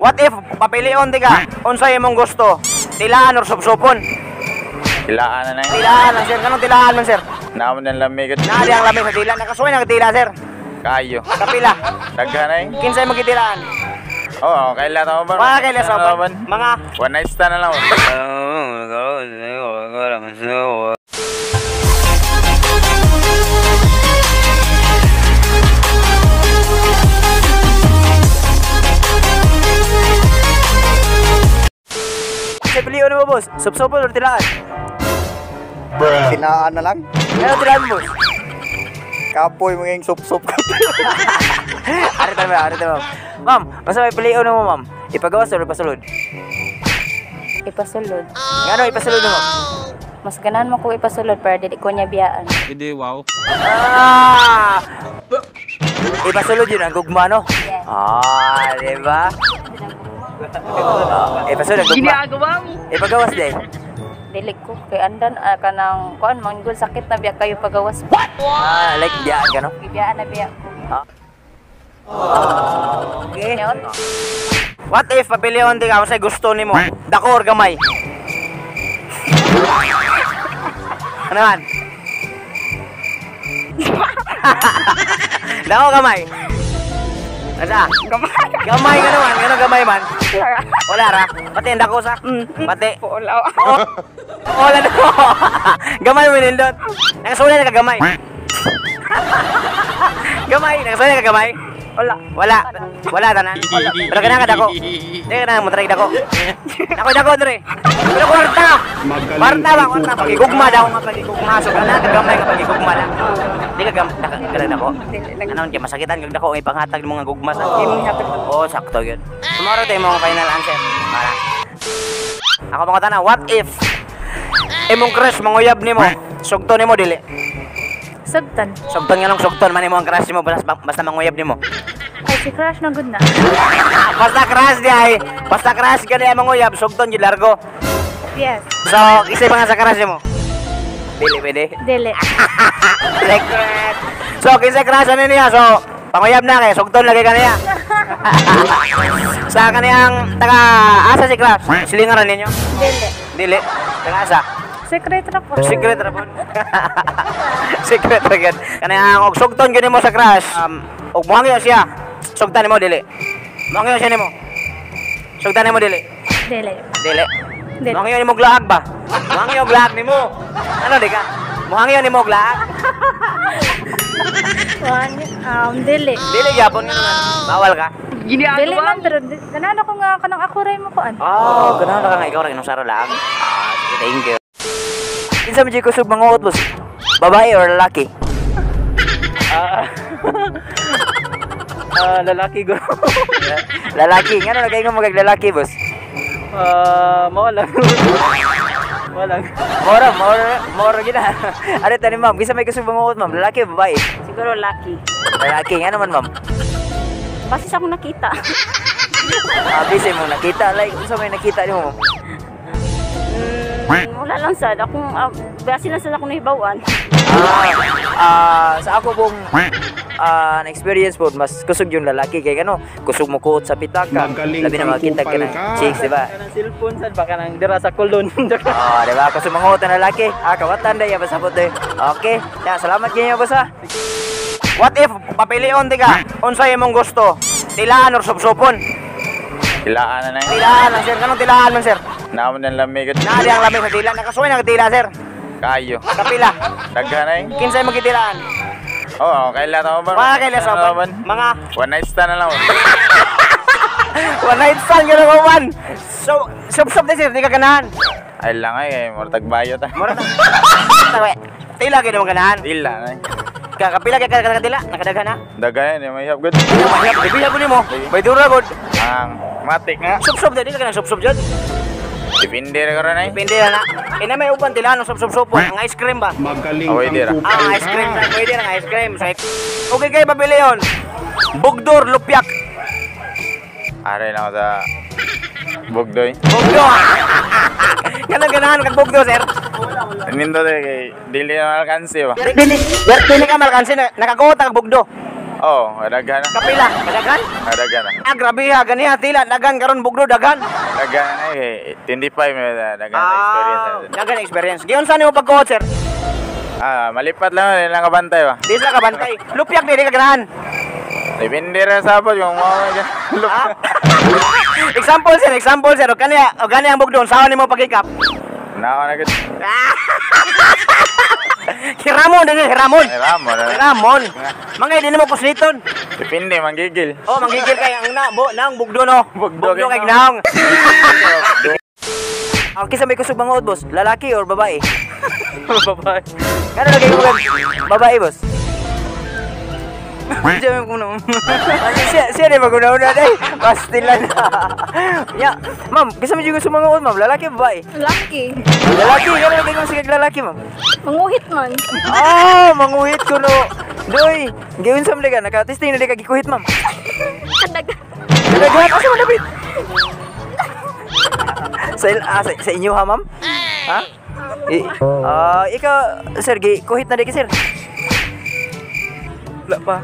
What if papilion di ka? Unsay imong gusto? Tilaan or supsupon? Tilaan na na. Tilaan lang, sir. Kanong tilaan man, sir? Naman ng lamig. Naali ang lamig sa tila. Nakasuway na tila, sir. Kayo. Kapila. Daghan ay. Kinsay magitilaan? Oo, kaila tama ba? Wala kay sa mga one night stand na lang. Sa piliyon mo, boss. Supsupon or tilaan? Tilaan na lang. Ano tilaan, boss? Kapoy mo ngayong sup-sup ko. Ari tayo, ari tayo, ma'am. Ma'am, basta may piliyon mo, ma'am. Ipagawas or ipasulod? Ipasulod. Ngano ipasulod mo, ma'am? Mas ganahan mo ko ipasulod para dili ko niya biyaan. Hindi, wow. Ah! Ipasulod yun ang gugma, no? Yes. Ah, di ba? Ipasulod ang gugma. Ginagawa mo. Ipagawas din. Dili ko kay andan kanang kuan manggol sakit na biya kayo pagawas. What? Ah, like biyaan ka, no? Gibiyaan na biya ko. Okay. Yun. What if papilion di ka unsay gusto nimo? Dako or gamay? Ano man? Dako gamay. Asa? Gamay. Gamay ka naman, ngano gamay man? Wala ra. Pati ang dako sa. Pati. Wala. Wala dako. Gamay mo nindot. Nakasulay na ka gamay. Gamay, nakasulay na ka gamay. Wala. Wala. Wala tanan. Pero ganang ka dako. Di ka na mo try dako. Dako dako dre. Pero kwarta. Kwarta ba kwarta pagigugma daw nga pagigugma so ganang ka gamay ka pagigugma na. Di ka gam dako dako. Ano kay masakitan kag dako ang ipanghatag nimo nga gugma sa. Oh, sakto gyud. Tomorrow tayo mo final answer. Para. Ako mga tanan, what if imong crush manguyab nimo, sugto nimo dili? Sugtan. Sugton nga nung sugton man nimo ang crush nimo basta, basta manguyab nimo. Ay, si crush na good na. Basta crush di ay, basta crush ka di ay manguyab, sugton gyud largo. Yes. So, isa pa nga sa crush nimo. Dili pwede. Dili. Secret. So, kinsa crush ani niya? So, panguyab na kay sugton lagi ka niya. Sa kaniyang taga asa si crush? Silingaran ninyo? Dili. Dili. Taga asa? Secret ra po. Secret ra po. Secret ra gyud. Kaniyang og sugton gyud nimo sa crush, og muhangyo siya. Sugtan nimo dili. Muhangyo siya nimo. Sugtan nimo dili. Dili. Dili. Dili. Muhangyo nimo glaag ba? Muhangyo glaag nimo. Ano di ka? Muhangyo nimo glaag. One, dili. Dili gyapon nga naman. Bawal ka. Dili man pero ganahan ako nga kanang ako ray mo kuan. Oh, ganahan ka nga ikaw ra ginong saro lang. Ah, sige, thank you. Kinsa man jud kusog manguot, boss? Babae or lalaki? Lalaki go. Lalaki. Ngano na kayo magag lalaki, boss? Mao lang. Mao lang. Mora, mora, mora gina. Ano tani, ma'am? Kinsa may kusog manguot, ma'am? Lalaki o babae? Siguro lucky. Lalaki. Ngano man, ma'am? Basta sa akong nakita. Ah, busy mo nakita. Like, unsa may nakita nimo, ma'am? Wala lang sad akong base lang sad akong nahibaw-an. Sa ako pong na-experience po, mas kusog yung lalaki kay kano, kusog mo kuot sa pitaka. Magaling Labi na kang makita ka kupal ng ka. chicks, di ba? Kanang cellphone sad baka nang dira sa kulon. Oh, di ba? Kusog manguot ang lalaki. Ah, kawatan day, basta po day. Okay. Ya, salamat kayo, boss, ha. What if papilion di ka? Unsay imong gusto? Tilaan or supsupon? Tilaan na na. Tilaan lang, sir. Kanong tilaan man, sir? Naman ng lamig. Naali ang lamig sa tila. Nakasuway na tila, sir. Kayo. Kapila. Daghan ay. Kinsay magitilaan? Oo, kaila tama ba? Wala kay sa mga One night stand na lang. One night stand gano'n ko man. So, sup-sup din, sir. Di ka ganahan. Ay lang ay, mura tagbayo ta. Mura ta. Tila kayo naman ganahan. Tila na. Kapila kay ka tila. Nakadaghan na. Daghan eh, may good. Di na mahirap. Di bila ko nimo. May dura god. Ang matik nga. Sup-sup din. Di ka ganahan sup-sup dyan. Depende ra karon ay. Depende na na. Ina may uban tila ng sup-sup-supon. Ang ice cream ba? Magaling Oh, pwede kang ra. kupal Ah, ice cream. Pwede ang ice cream. So, okay kayo pabili yun. Bugdor, lupyak. Aray na ako sa Bugdoy. Bugdo. Ganang ganahan kag bugdo, sir. Nindo de kay dili na alkansi ba. Dili, dili ka malkansi nakakuot kag bugdo. Oh, daghan na. Kapila, kadaghan? Daghan na. Ah, grabe ha, ganiha tila daghan karon bugdo daghan. Daghan na eh. 25 na daghan na experience Ah, na. daghan experience. Giunsa nimo pagkuot, sir? Ah, malipat lang lang kabantay ba. Di sila kabantay. Lupyak di ka ganahan. Depende ra sa sapot kung mo Ah? Example sir, example sir. O kaniya, o gani ang bugdo, unsaon nimo pagikap? Nao na gud. Hiramon din, hiramon. Ay, Ramon. Hiramon. Mga di nimo kusliton. Depende manggigil. Oh, manggigil kay ang na, bo, naong bugdo no. Bugdo Bugdo kay kay naong. Okay, sa may kusog manguot, boss. Lalaki or babae? Babae. Ngano lagi mo babae, boss? Diyan ko na. Siya siya ni maguna-una day. Pastilan na. Ya, ma'am, kinsa may gusto manguot, ma'am? Lalaki o babae? Laki. Lalaki, ngano lagi mo sige lalaki, ma'am? Manguhit man. Ah, manguhit ko no. Doy, giunsa man ka naka-testing na di ka gikuhit, ma'am. Kadagan. Kadaghan asa man dapit? Sa inyo ha, ma'am? Ha? Ikaw, sir, gikuhit na di ka, sir. Wala pa.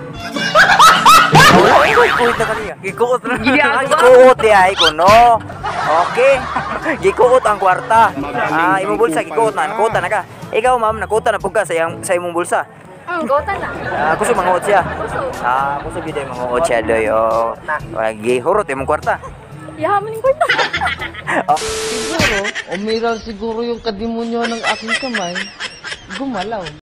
Wala, ikaw, gikuhit na kaniya. Gikuot na. Ah, gikuot di ay kuno. Okay. Gikuot ang kwarta. Ah, imong bulsa gikuot na, nakuta na ka. Ikaw, ma'am, nakuta na pud ka sa iyang sa imong bulsa. Gota na. Ah, kusog manguot siya. Kusog. Ah, kusog gyud ay manguot siya doy. Oh. Gihurot imong kwarta. Yaman yung kwarta. Siguro, umiral siguro yung kadimonyo ng aking kamay, gumalaw.